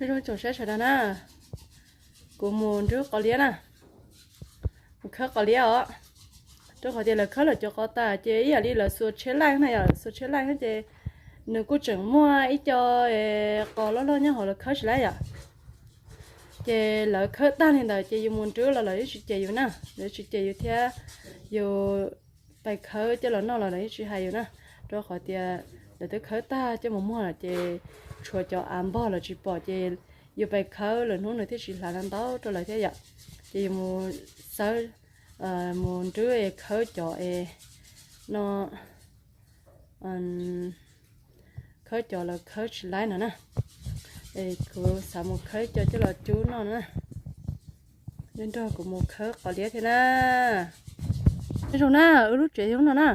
Nyob zoo tsoom saib sawv daws na, kuv mus nrub qos liab na, mus khawb qos liab os. Rau qhov tias lawv khawb lawm cov qos tas ces ib yam li lawv xuas tsheb laij na yom, xuas tsheb laij na ces nws kuj tseem muaj ib co qos loj loj nyob hauv lawv khawb tsis laij yom. Ces lawv khawb tag li ntawd ces yus mus nrub los lawv yeej tsis cem yus na, lawv tsis cem yus thiab. Yus pais khawb coj los noj los lawv yeej tsis hais yus na, rau qhov tias lawv twb khawb tag coj mus muag lawm ces tshuav cov av npog los tsis pom ces yus pais khawb lwm hnub nws thiaj tsis hlav ntau ntau rau lawv thiab yom. Ces yus mus xawb, mus nrub es khawb cov es no, khawb cov lawv khawb tsis laij no na. Es kuv xav mus khawb cov coj los cub noj no na. Nrog kuv mus khawb qos liab thiab na. Nyob zoo na, wb lub tsev yog no na,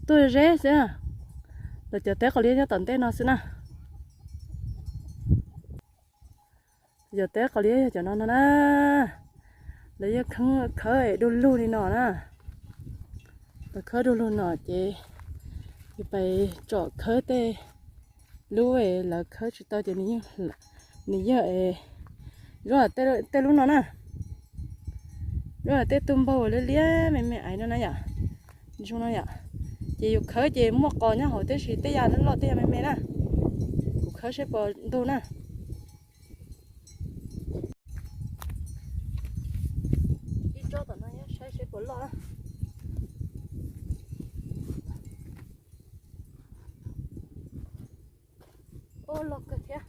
tuaj ze xwb. Lawv cov teb qos liab nyob tom ntej no xwb na. Yog teb qos liab yog cov no no na, lawv yeej khawb du lug li no na. Lawv khawb du lug no ces yus pais tsom khawb tej lub lawv khawb tsis tau ces nws yog, zuaj tej lub no na, zuaj tej tug npau liab liab me me aiv no na yom. Zoo no yom. Ces yus khawb ces muaj qos nyob hauv tiam sis tej yam loj tej yam me me na. Kuv khawb seb puas ntug na. Ib tsob tom no saib seb puas loj na. Ub, loj kawg thiab.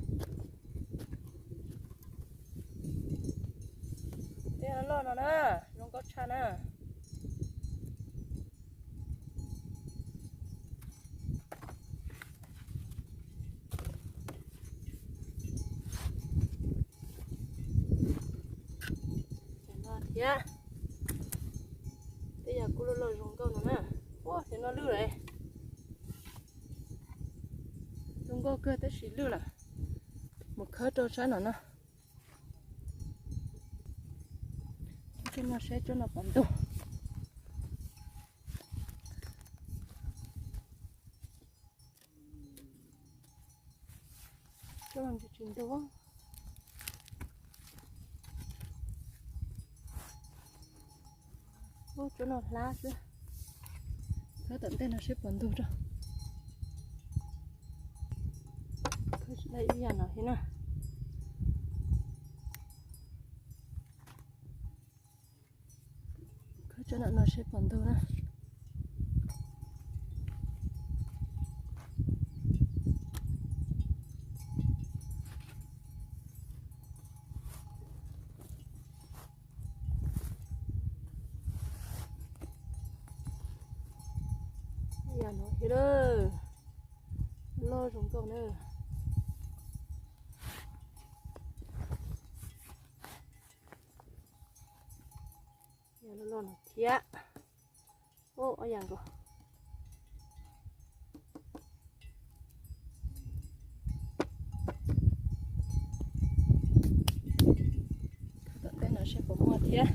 Tej loj no na, zoo nkauj tshaj na. Thiab tej yam kuj loj loj zoo nkauj no na. Ua, cov no lwj lawm. Zoo nkauj kawg tab sis lwj lawm. Mus khawb rau sab no no. Tsob no seb tsob no puas ntug. Tsob no tsis ntug. Ub, tsob no hlab xwb. Khawb tom ntej no seb puas ntug rau. Khawb tsis laij ib yam no thiab na. Khawb tsob no no seb puas ntug na. Yam no thiab lawm, loj zoo nkauj na. Yam loj loj no thiab. Ub, ob yam nkaus. Tom ntej no seb puas muaj thiab.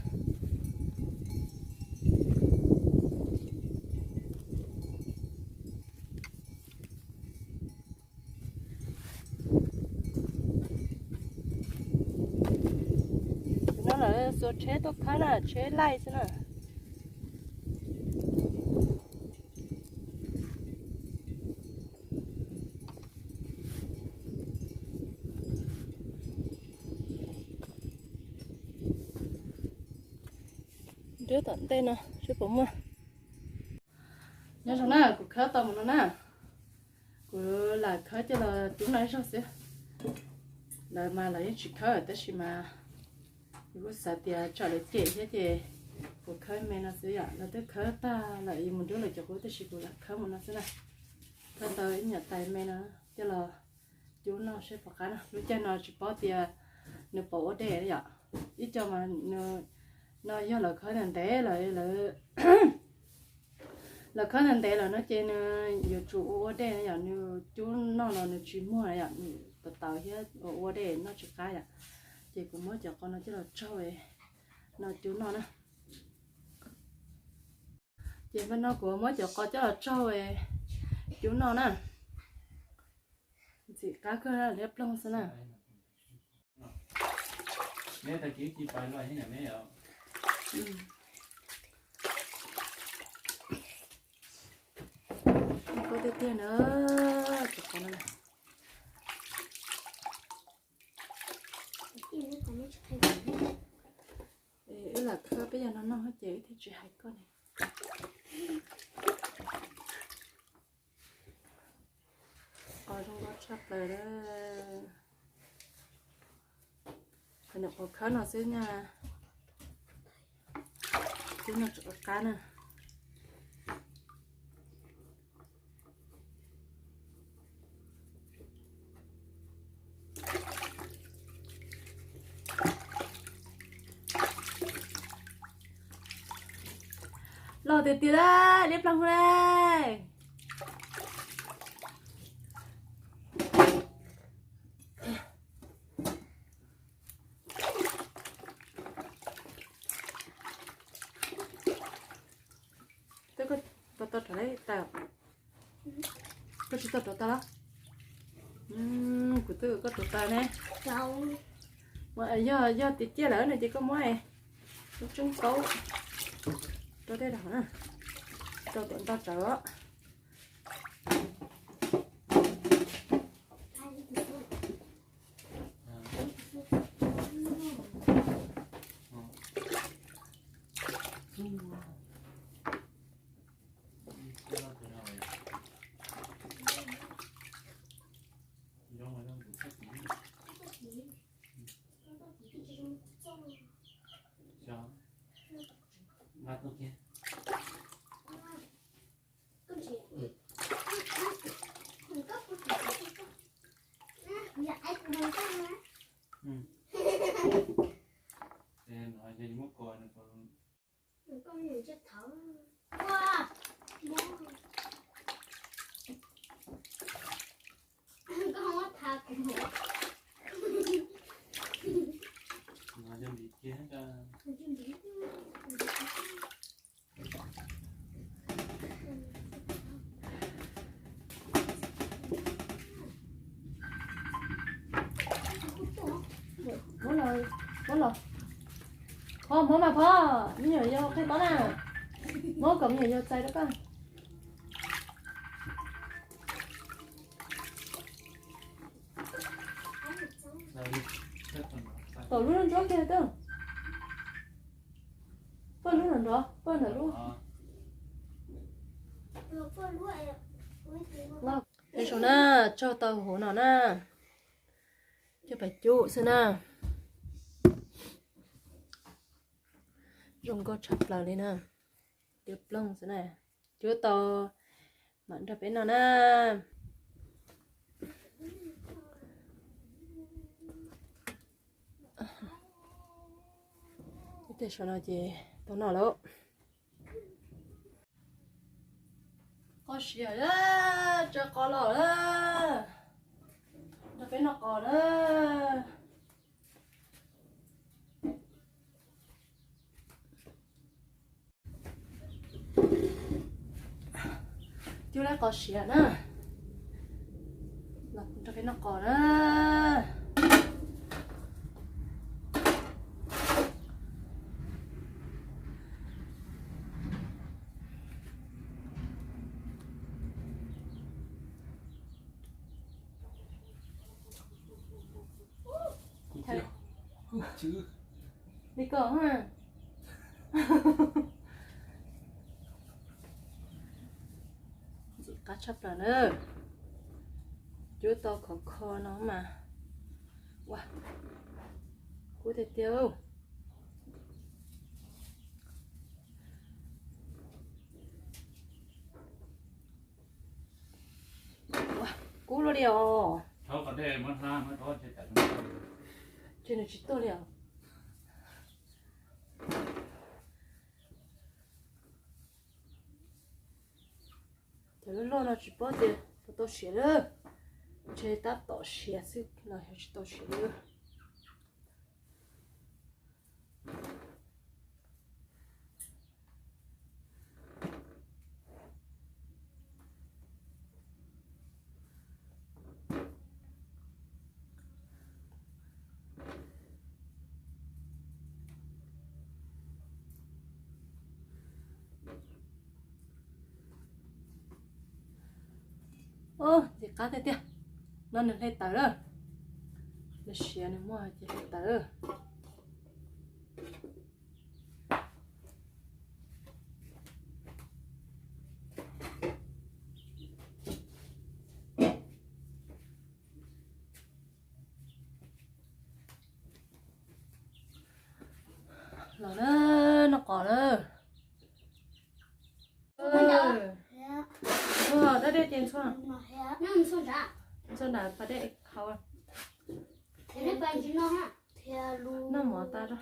Tam no lawv xuas tsheb tuaj khawb na, tsheb laij xwb na. Nrhiav tom ntej no seb puas muaj. Nyob zoo na, kuv khawb tau mus no na. Kuv lam khawb coj los cub no ib zaug xwb. Lawv mas lawv yeej tsis khawb tab sis mas kuv kuj xav tias tsam lawv cem thiab ces kuv khawb me no xwb yom. Lawv twb khawb tag lawm, yus mus nrhiav lawv cov qub tab sis kuv lam khawb mus no xwb na. Khawb tau ib nyuam tais me no coj los cub noj seb puas qab na. Lub caij no tsis paub tias nws puas ua dej yom. Ib co mas nws no yog lawv khawb ntev ntev lawm, lawv lawv khawb ntev ntev lawm no ces nws yuav tsum ua ua dej no yom, nws cub noj los nws tsis muag yom, nws tawv tawv thiab ua ua dej noj tsis qab yom. Ces kuv muab cov qos no coj los tsaug no cub noj na. Ces npaj no kuv muab cov qos coj los tsaug cub noj na. Ntxim qab kawg, liab ploog xwb na. Neb tag kis ci pais los ib yam neb os. Koj tiag tiag na, cov qos no. Wb lam khawb peb yog no noj ces wb thiaj tsis hais koj ne. Qos zoo nkauj tshaj plaws lawm. Nyuam qhuav khawb no xwb na, twb no tseem qab na. Loj tiag tiag lawm, liab ploog lawm. Twb koj tau tau rau tau, koj tsis tau rau tau los? Kuv twb koj rau tau ne. Yog, yog tiag tiag lawm no ces koj muab lub tseeb kaub rau tej daum na, rau tom ntoj tsawv os. Muab los, muab los. Phob, muab mas Phob, me nyuam yaus qhia tob na. Muab kom me nyuam yaus txais rau koj. Tom lub nruab kiag, paj lub nrov nrov, paj ntawm lub. Tej zaum na, tsaug tau hauv no na, coj pais cub xwb na. Zoo nkauj tshaj plaws li na. Cub ploog xwb na. Cub tau mam nrog peb noj na. Tej zaum no ces tau noj lawm. Qos siav lawm, tsaws qos los lawm, nrog peb noj qos na. Cub lawm qos siav na, los nrog peb noj qos na. Li ko ha. Ntxim qab tshaj plaws na. Cub tau khov kho no mas, ua, kub tiag tiag. Ua, kub luaj li os. Ces nws tsis tuaj li os. Cov loj loj no tsis paub tias puas tau siav lawm, ntshe tab tom siav xwb los yog tsis tau siav lawm. Ntxim qab tiag tiag. No nws hle tawv lawm. Nws siav nws muag ces hle tawv. Los na, noj qos na. Ntxhua, dab dej ces ntxhua. Ntxhua nram pas dej hauv. Noj mov tas rau.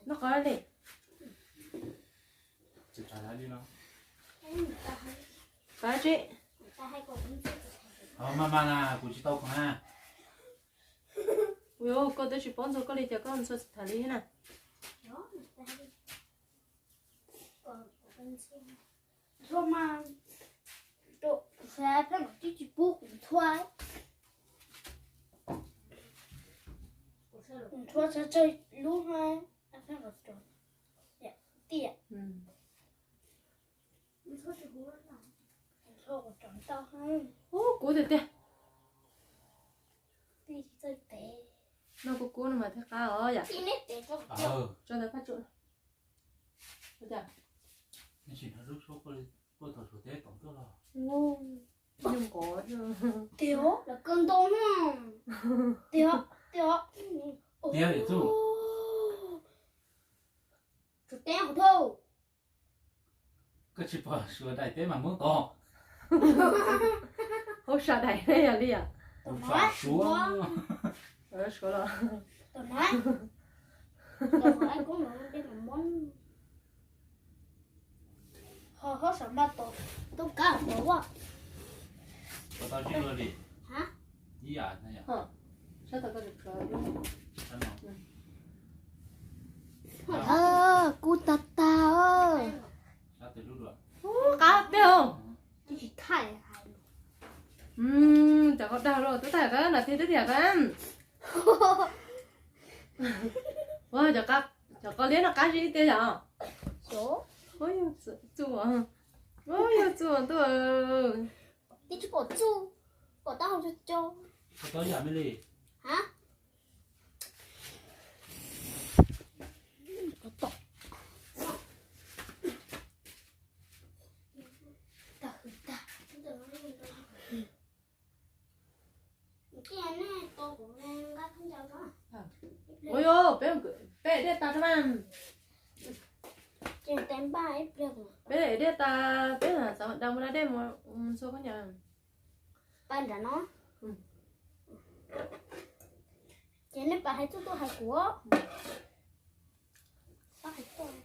Noj qos li. Qos tsi. Mas mas na, kuv tsis tau khoom na. Ua, koj twb tsis paub ntxhua koj li cas koj ntxhua tsis tham li na. Ntxhua mas, xav pheej los twb tsis pub kuv ntxhua. Kuv ntxhua tsawg tsawg lub, pheej los rau tiam. Ntxhua kuv tseem tau. Ub, kub tiag tiag. Tij txawj tev. Noj kub kub no mas thiaj qab os yom. Tij neb tev rau. Tso ntawd Phaj Tsum. Ua cas? Neb sim hnov lub suab puag thaum Suav teb tom tuaj los. Nyuj nqov. Tiag, lawv kawg ntau no. Tiag, tiag. Tiag, Txuj. Tsum teb qhov thauj. Koj tsis pom Suav daim teb mas muab nqos. Hauj sam daim ne yog li yom? Suav, Suav. Suav los. Ho hauj sam mas tau, tub kab tau ua. Tau tau tsis ua li. Ib yam na yom. Sab tau koj tsis kawg. Kub tag tag. Qab tiag. Cov qos dag los twb tag kawg, nas this twb tiag kawg. Ua, cov qos liab no qab zib tiag yom. Ua, yog Txuj, ua, yog Txuj tuaj. Twb tsis pom Txuj, pom taub hau co co. Ua, yog peb, peb dej tas rau mas. Peb dej tas, peb xav da mus da dej mus ntxhua khaub ncaws. Pab nram no. Ces nej pab hais txuj tuaj hais kuv. Pab hais tuaj.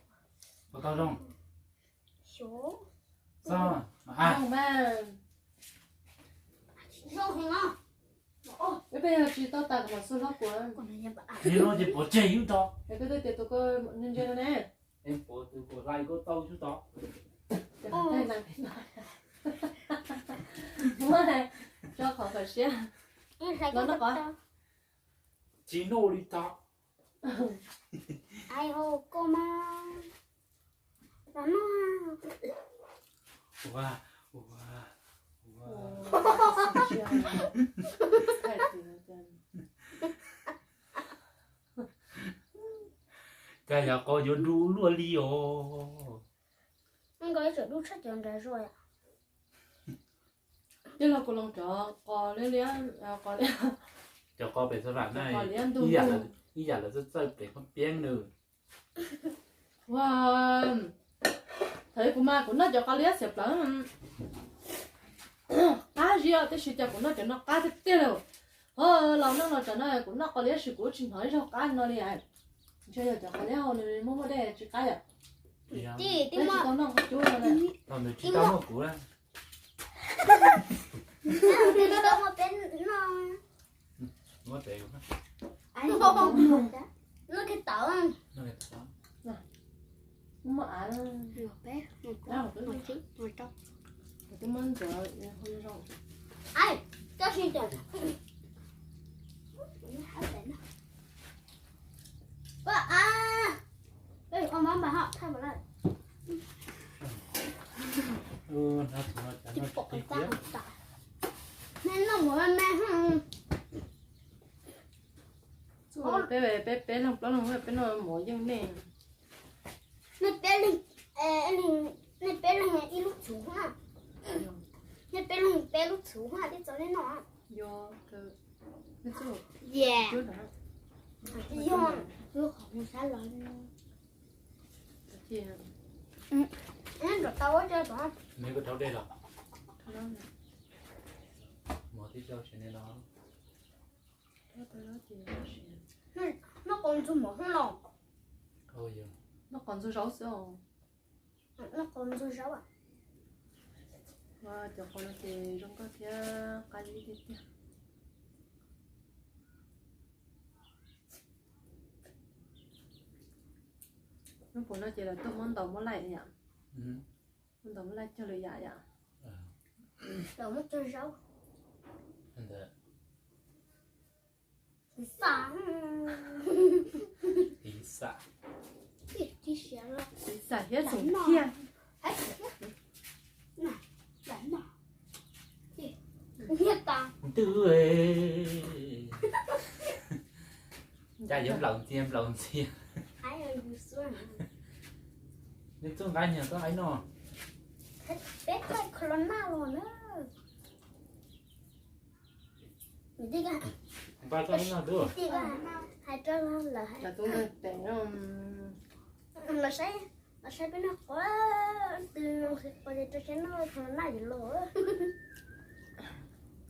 Puas tau zoo? Xyov. Txog mas. Zoo heev os. Peb yog tsis tau tas kom mam xu hlob kuv. Yog no ces pov tseg yub tod. Es koj twb tias tus ko ntse no ne. Es pov tus ko hlais koj tau yub tod. Muab tso qhov kom siab. Los noj qos. Tsis noj li tod. Ai hau koj mas. Los noj. Ua, ua, ua. Cas yog qos yuav du luaj li os. Nkawd tseem dub tshaj cov nrad zuag yom. Tij laug, kuv los cov qos liab liab, qos liab. Cov qos pem xav vam na, ib yam lawv txawj txawj pem qhob piab nws. Ua, thaum kuv mas kuv noj cov qos liab xiam plawv qab zib os, tab sis cas kuv noj cov no qab tiag tiag li. Ho los noj los tsam no kuv noj qos liab sis kuv tsis hnov ib zaug qab no li. Ntshe yog cov qos liab hauv nws muaj muaj dej tsis qab yom. Tij, tij, tsis tau noj qhov cub no. Thaum nws tsis tau muaj kuv na. Tij, tij tau muaj peb noj. Muab tes. Noj kiag tawv. Muab av. Peb, mus tsib, mus rau. Twb muab ntxuav zoo. Ai, coj si cov. Ua a, peb ua mov npam ho thaj npam lawm. Peb, peb, peb leeg plaub leeg peb noj mov yeej nej. Nej peb leeg, nej peb leeg ib lub txhuv na. Nej peb leeg peb lub txhuv na, twb txaus nej noj. Yog, yog, yog qhov sab los. Nram tau ua co tod. Me koj rhaub dej los? Mov tib zaug tsev ne los? Noj qos ntxuag mov hwb los? Noj qos ntxuag zaub xwb os. Noj qos ntxuag zaub. Cov qos no ces zoo nkauj thiab qab zib tiag tiag. Lub pum no ces lawv tuaj muab ntaus muab laij yom. Muab ntaus muab laij cog lwm yam yom. Lawv muab cog zaub. Tiv xam, tiv xam, tiv xam thiab txoom thiaj. Ntws, cas yuav nplaum ntxiag nplaum ntxiag. Nws txuj nqaij niag koj hais no. Peb thaij corona los na. Npaj koj ib no dua. Hais rau lawv, lawv saib, lawv saib peb noj qos twg, qos ces rau saib noj corona yuav los.